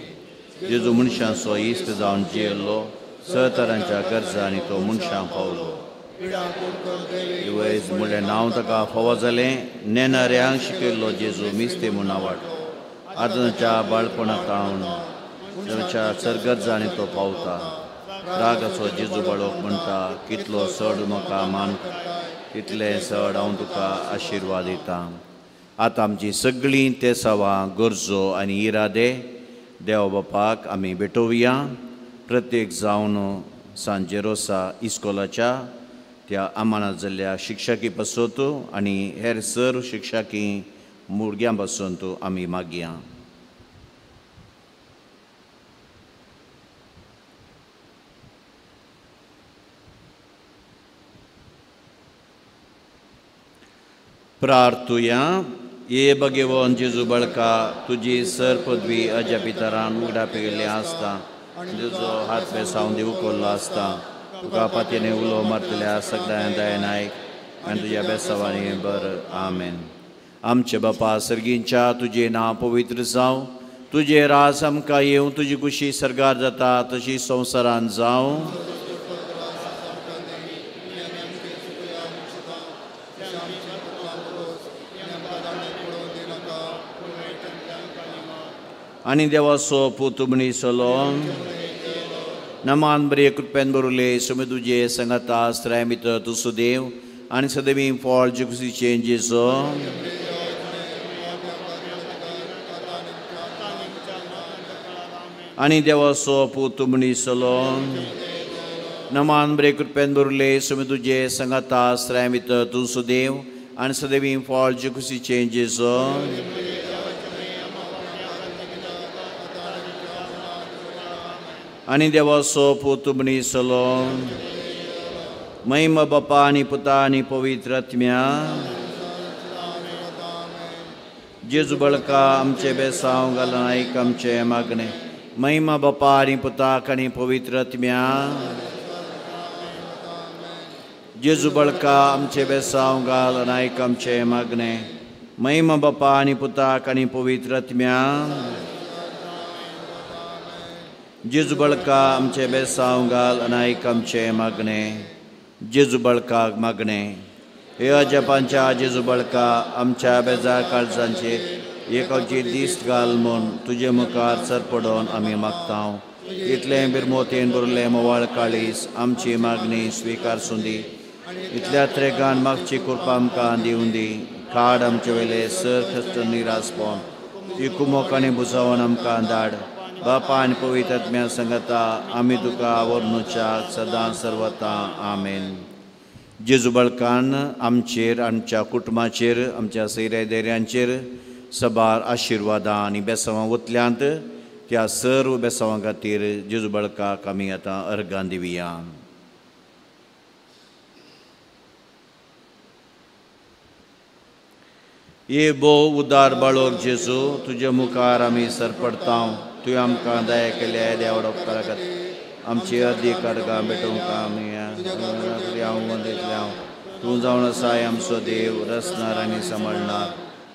जेजू मनशांचो इश्ट जावन जियेल्लो, सतरांच्या गरजांनी तो मनशांक पावलो. वयज म्हणलें नांव ताका फावो जालें. नेणाऱ्यांक शिकयल्लो जेजू मिस्ते म्हूण आवड आदनाच्या बाळपणाक तावन तांच्या सरगरजांनी तो पावता. रागाचो जेजू बाळोक म्हणटा, कितलो चड म्हाका मान तितलें चड हांव तुका आशिर्वाद दितां. आतां आमची सगळीं तेसावां, गरजो आनी इरादे देव बापाक आमी भेटोवया. प्रत्येक जावन सांत जेरोसा इस्कोलाच्या त्या आमानात जाल्ल्या शिक्षकी पासत आनी हेर सर्व शिक्षकी भुरग्यां पासून आमी मागया. प्रार्थुया. ये भगेवन जेजू बळका, तुजी सर पदवी अज्या पितरान उगडा पिल्ली आसता, तुजो हात बेसावन दिवं कोल्लो आसता. तुका पातयेने उलो मारतल्या सगळ्या दया नायक आनी तुज्या बेसावांनी बर. आमेन. आमचे बापा सर्गींच्या, तुजें नांव पवित्र जावं, तुजें राज आमकां येवं, तुजी खुशी सर्गार जाता तशी संवसारान जावं. आनी देवाचो पूत मनीसलो नमान बरे कृपेन बरुले सुमे तुजे संगता स्त्राय भितर तूं सुदेव आनी सदैवी फळ जेकुसीचें जेजो. आनी देवाचो पूत मनीसलो नमान बरे कृपेन बरुले सुमे तुजे संगता स्त्राय भितर तूं सुदेव आनी सदैवी फळ जेकुसीचें जेजो. आनी देवाचो पूत मनीसलो महिमा बापा आनी पुता आनी पवित्र आत्म्या. जेजू बळका आमचे बेसांव घालून आयक आमचें मागणें. महिमा बापा आनी पुताक आनी पवित्र आत्म्या. जेजू बळका आमचे बेसांव घालून आयक आमचें मागणें. महिमा बापा आनी पुताक आनी पवित्र आत्म्या. जेजू बळका आमचे बेसांव घाल आनी आयक आमचें मागणें. जेजू बळकाक मागणें. हे अजपांच्या जेजू बळका, आमच्या बेजार काळजांचेर एकाची दिश्ट घाल म्हूण तुजे मुखार सरपडोन आमी मागता. इतलें बिरमोतेन भरलें मोवाळ काळीस आमची मागणी स्विकार सुंदी. इतल्या त्रेगान मागची कृपा आमकां दिवन दी. काड आमचे वयले सर कश्ट निरासपण ही कुमोक आनी बुजावन आमकां धाड. बापा आनी पवित्र आत्म्या संगता आमी तुका वर्णुच्या सदां सर्वता. आमेन. जेजू बळकान आमचेर, आमच्या कुटुंबाचेर, आमच्या सैऱ्या धैर्यांचेर सबार आशिर्वादां आनी बेसांवां वतल्यांत त्या सर्व बेसांवां खातीर जेजू बळकाक आमी आतां अर्गां दिवया. ये भोव उदार बाळोक जेजू, तुजे मुखार आमी सरपडता. तुवें आमकां दया केल्या देवा उपकारा खातीर आमची अर्दी कर्गां भेटोवंक आमी हांव दितलें. हांव तूं जावन आसाय आमचो देव, रसणार आनी सांबाळणार.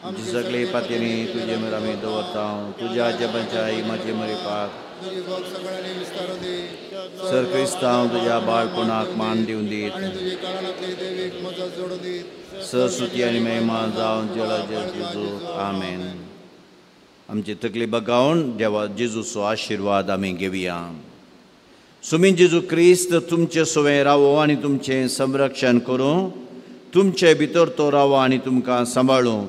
आमची सगळी पातयेनी तुजे मेरेन आमी दवरता. तुज्या जबांच्या म्हजे मरिपाक सर क्रिस्तांव तुज्या बाळपणाक मान दिवन दीत. सरस्वती आनी महिमा जावन जला जेजू. आमेन. आमची तकली बगावन देवा जेजूचो आशिर्वाद आमी घेवया. सुमी जेजू क्रिस्त तुमचे सवें रावो आनी तुमचें संरक्षण करूं. तुमचे भितर तो रावो आनी तुमकां सांबाळूं.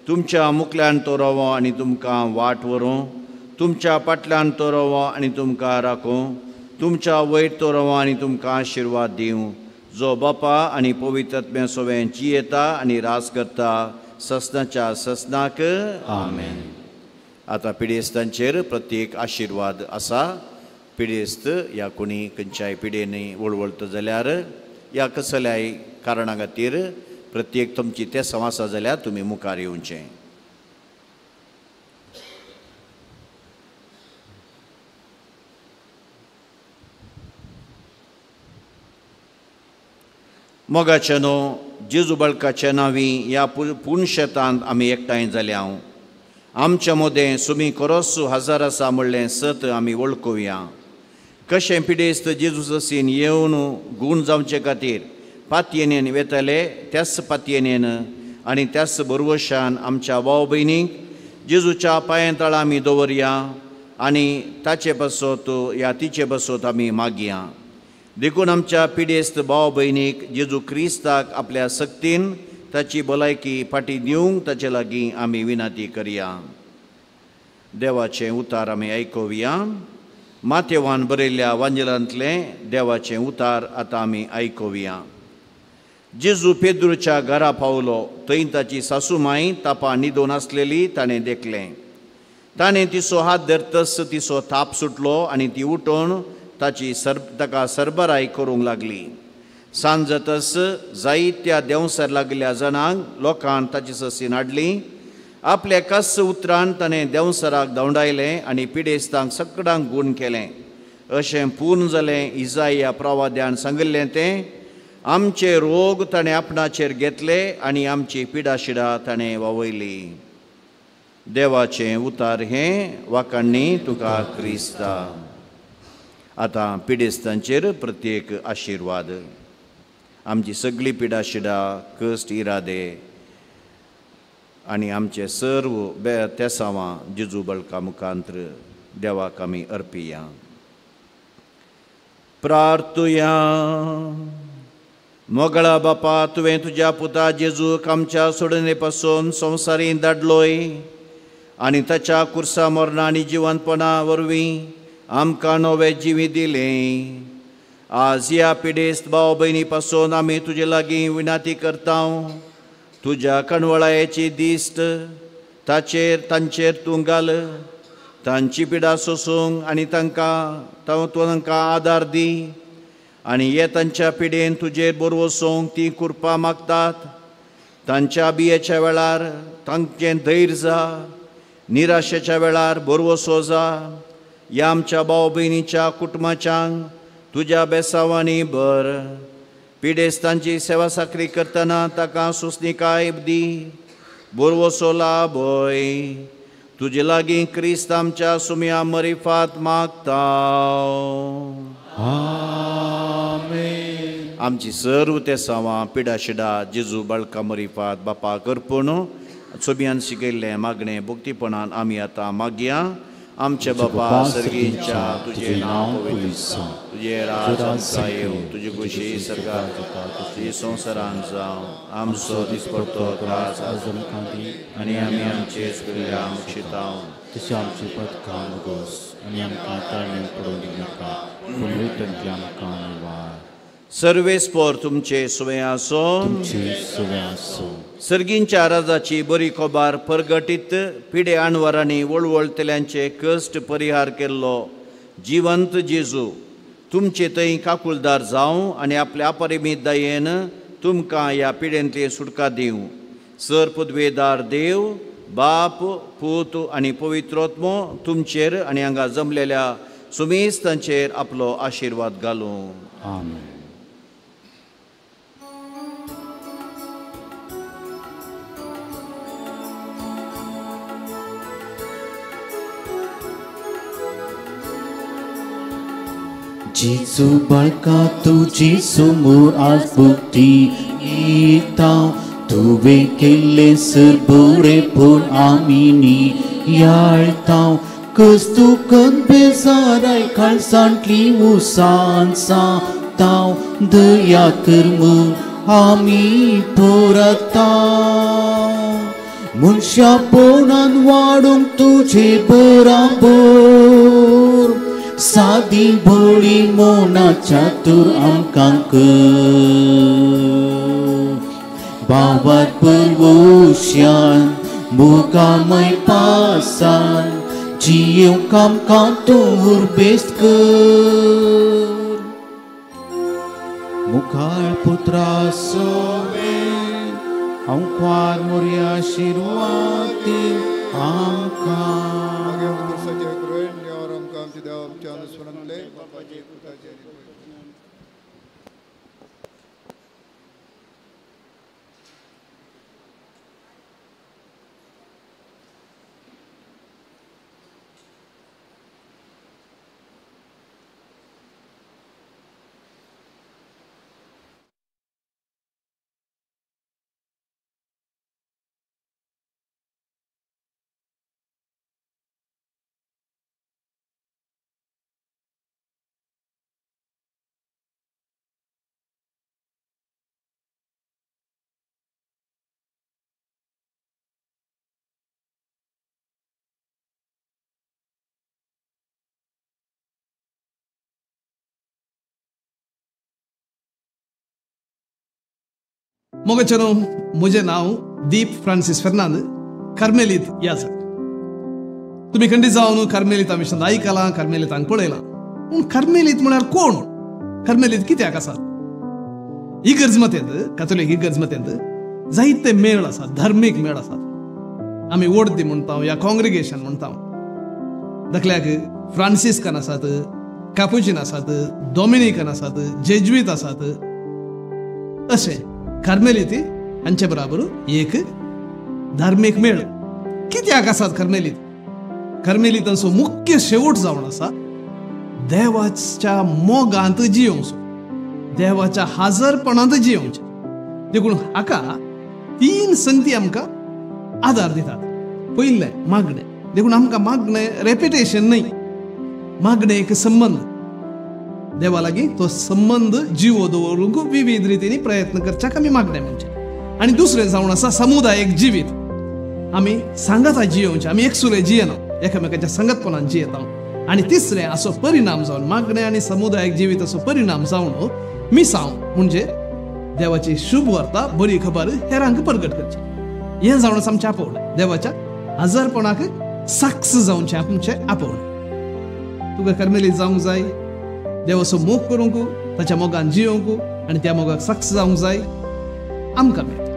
तुमच्या मुखल्यान तो रावो आनी तुमकां वाट व्हरूं. तुमच्या फाटल्यान तो रावो आनी तुमकां राखूं. तुमच्या वयर तो रावो आनी तुमकां आशिर्वाद दिवं. जो बापा आनी पवित्र आत्म्या सवें जियेता आनी राज करता ससनाच्या ससनाक. आमेन. आतां पिडेस्तांचेर प्रत्येक आशिर्वाद आसा. पिडेस्त या कोणी खंयच्याय पिडेनी वळवळटा जाल्यार या कसल्याय कारणा खातीर प्रत्येक तुमची ते आसा जाल्यार तुमी मुखार येवचें. मोगाचे न्हू जेजू बळकाचे नांवी ह्या पुनशेतांत आमी एकठांय जाल्या. आमच्या मदें सुमी खरोच हजार आसा म्हणलें सत आमी वळखुया. कशें पिडेस्त जेजू ससीन येवन गूण जावचे खातीर पातयेनेन वेतले त्याच पातयेनेन आनी त्याच बरवशान आमच्या भाव भयणीक जेजूच्या पांयां तळा आमी दवरया आनी ताचे पासत या तिचे पासत आमी मागया. देखून आमच्या पिडेस्त भाव भयणीक जेजू क्रिस्ताक आपल्या सक्तीन ताची भलायकी फाटी दिवंक ताचे लागीं आमी विनंती करया. देवाचें उतार आमी आयकुया. मातेवान बरयल्ल्या वांजेलांतलें देवाचें उतार आतां आमी आयकुया. जेजू पेद्रूच्या घरा पावलो थंय ताची सासू माय तापा न्हिदून आसलेली ताणें देखलें. ताणें तिचो हात धरतच तिचो ताप सुटलो आनी ती उठून ताची ताका सरबराय करूंक लागली. सांज जातच जायत्या देंवसर लागल्या जाणांक लोकान ताची ससीन हाडली. आपल्या कस उतरान ताणें देंवसराक धांवडायलें आनी पिडेस्तांक सगळ्यांक गूण केलें. अशें पूर्ण जालें इजाया प्रवाद्यान सांगिल्लें तें. आमचे रोग ताणें आपणाचेर घेतले आनी आमची पिडाशिडा ताणें वावयली. देवाचें उतार हें वाकांनी तुका क्रिस्ता. आतां पिडेस्तांचेर प्रत्येक आशिर्वाद. आमची सगळी पिडाशिडा कश्ट इरादे आनी आमचे सर्व तेसांवां जेजू बळका मुखांत्र देवाक आमी अर्पिया. प्रार्थुया. मोगळा बापा, तुवें तुज्या पुता जेजूक आमच्या सोडणे पासून संवसारीं धाडलोय आनी ताच्या कुर्सा मरणा आनी जिवनपणा वरवीं आमकां नवें जिवीत दिलें. आज ह्या पिडेस्त भाव भयणी पासून आमी तुजे लागीं विनंती करता. तुज्या कणवळायेची दिश्ट ताचेर तांचेर तूं घाल. तांची पिडा सोसूंक आनी तांकां तूं तांकां आदार दी आनी हे तांच्या पिडेन तुजेर बरवसूंक ती कृपा मागतात. तांच्या बियेच्या वेळार तांचें धैर्य जा, निराशेच्या वेळार बरवसो जा. ह्या आमच्या भाव भयणीच्या कुटुंबाच्यांक तुज्या बेसावांनी भर. पिडेस्तांची सेवा साकरी करतना ताका सुसणिकाय दी, बरवसो लाभय. तुजे लागीं क्रिस्त आमच्या सुम्या मरिफात मागता. आमेन. आमची सर्व तेसांवां पिडाशिडा जेजू बाळका मरिफात बापा करपून सोबियान शिकयल्लें मागणें भक्तीपणान आमी आतां मागया. आमचे बापा सर्गींच्या तुजें नांव पवित्र जावं, तुजें राज आमकां येवं, तुजी खुशी सरकार तुजी संवसारान जावं. आमचो दिसपडतो त्रास आमकां दी आनी आमी आमचे चुकल्यांक शितांव तशें आमचे पदकां मुगोस आनी आमकां ताळणें पडोवंक दिनाका, पूण वयटंतल्या आमकां निवार. सर्वेस्पोर तुमचे सुवें आसो. तुमचे सुवें आसूं. सर्गींच्या राजाची बरी खबर परगटीत पिडे आणवरांनी वळवळतल्यांचे कश्ट परिहार केल्लो जिवंत जेजू तुमचे थंय काकुलदार जावं आनी आपल्या अपरिमीत दयेन तुमकां ह्या पिडेंतली सुटका दिवं. सर पदवेदार देव बाप पूत आनी पवित्रोत्मो तुमचेर आनी हांगा जमलेल्या सुमेस्तांचेर आपलो आशिर्वाद घालूं. आमेन. जेजू बाळका तुजी समोर आज भक्ती येता, तुवें केल्लें सर बरेंपण आमी नियाळता. कस्तुकन बेजाराय काळसांतली उसान सांगता, दया कर म्हूण आमी पुरता. मनशापणान वाडूंक तुजे बराबर, सादी भोळी मोनाच्या तूर आमकां कर. बाबार परवोश्यान मोगामय पासान जियेवंक आमकां तूं उर्बेस्त कर. मुखार पुत्रा सोवे अंकवार मोरया आशिर्वाद आमकां. मोगाचेनो, म्हजें नांव दीप फ्रांसीस फेर्नांद, कार्मेलीत याजक. तुमी खंडी जावन कार्मेलिता मिशन आयकलां, कार्मेलितांक पळयलां. पूण कार्मेलीत म्हळ्यार कोण? कार्मेलीत कित्याक आसात? इगर्ज मतेंत, कातोलीक इगर्ज मतेंत जायते मेळ आसात, धार्मीक मेळ आसात. आमी ओडदी म्हणटा या कॉंग्रिगेशन म्हणटा. दाखल्याक फ्रांसिस्कन आसात, कापुचीन आसात, डॉमिनिकन आसात, जेज्वीत आसात. अशें कार्मेलीत हांचे बराबर एक धार्मीक मेळ कित्याक आसात कार्मेलीत? कार्मेलितांचो मुख्य शेवट जावन आसा देवाच्या मोगांत जियोवचो, देवाच्या हाजरपणांत जियोवचें. देखून हाका तीन संगती आमकां आदार दितात. पयलें मागणें. देखून आमकां मागणें रेपिटेशन न्हय, मागणें एक संबंद देवा लागीं, तो संबंद जिवो दवरूंक विविध रितींनी प्रयत्न करच्याक आमी मागणें म्हणचें. आनी दुसरें जावन आसा समुदायीक जिवीत. आमी सांगाता जियोवचें, आमी एकसुरे जियेना, एकामेकाच्या संगतपणान जियेता. आनी तिसरें असो परिणाम जावन मागणें आनी समुदायीक जिवीत असो परिणाम जावन मिसांव म्हणजे देवाची शुभ वार्ता, बरी खबर हेरांक परगट करची. हें जावन आसा आमचें आपोवणें, देवाच्या हजारपणाक साक्ष जावचें आमचें आपोवणें. तुका कार्मेलीत जावंक जाय, देवाचो मोग करूंक, ताच्या मोगान जियोवंक आनी त्या मोगाक साक्ष जावंक जाय. आमकां मेळटा.